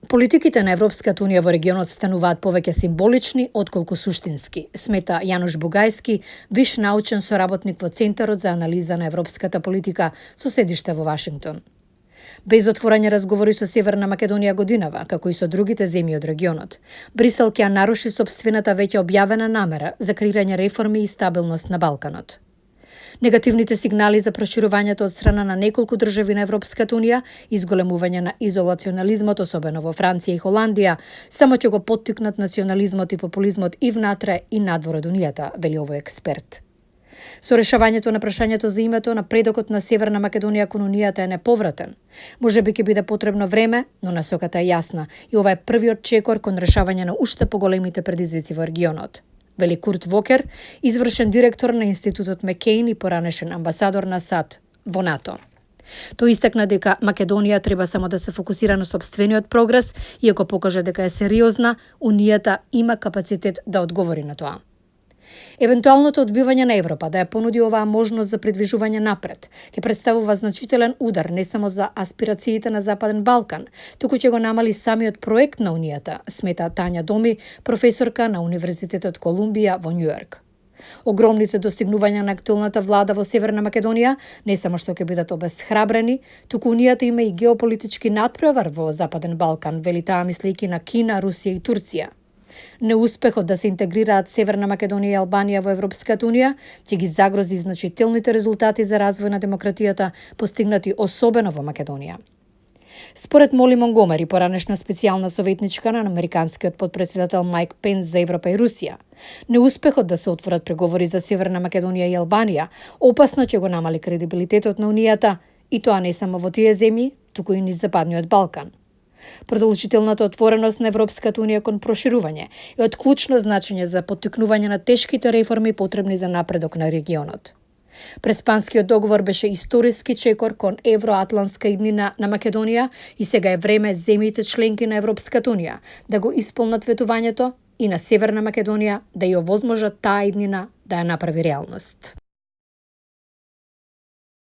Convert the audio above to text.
Политиките на Европската унија во регионот стануваат повеќе символични отколку суштински, смета Јанош Бугајски, виш научен соработник во Центарот за анализа на европската политика со седиште во Вашингтон. Без отворање разговори со Северна Македонија годинава, како и со другите земји од регионот, Брисел ќе наруши сопствената веќе објавена намера за креирање реформи и стабилност на Балканот. Негативните сигнали за проширувањето од страна на неколку држави на Европската унија и зголемување на изолационализмот, особено во Франција и Холандија, само ќе го поттикнат национализмот и популизмот и внатре и надвор од унијата, вели овој експерт. Со решавањето на прашањето за името, напредокот на Северна Македонија кон унијата е неповратен. Можеби ќе биде потребно време, но насоката е јасна и ова е првиот чекор кон решавање на уште поголемите предизвици во регионот, вели Курт Вокер, извршен директор на Институтот Меккейн и поранешен амбасадор на САД во НАТО. Тој истакна дека Македонија треба само да се фокусира на сопствениот прогрес, иако покаже дека е сериозна, унијата има капацитет да одговори на тоа. Евентуалното одбивање на Европа да ја понуди оваа можност за придвижување напред ќе представува значителен удар не само за аспирациите на Западен Балкан, туку ќе го намали самиот проект на унијата, смета Тања Доми, професорка на Универзитетот Колумбија во Њујорк. Огромните достигнувања на актуелната влада во Северна Македонија не само што ќе бидат обесхрабрени, туку унијата има и геополитички надпревар во Западен Балкан, вели таа мислејќи на Кина, Русија и Турција. Неуспехот да се интегрираат Северна Македонија и Албанија во Европската унија ќе ги загрози значителните резултати за развој на демократијата постигнати особено во Македонија. Според Моли Монгомери, поранешна специјална советничка на американскиот потпредседател Мајк Пенс за Европа и Русија, неуспехот да се отворат преговори за Северна Македонија и Албанија опасно ќе го намали кредибилитетот на унијата, и тоа не само во тие земји, туку и низ Западниот Балкан. Продолжителната отвореност на Европската унија кон проширување е од клучно значење за поттикнување на тешките реформи потребни за напредок на регионот. Преспанскиот договор беше историски чекор кон евроатлантска иднина на Македонија и сега е време земјите членки на Европската унија да го исполнат ветувањето и на Северна Македонија да ја овозможат таа иднина да ја направи реалност.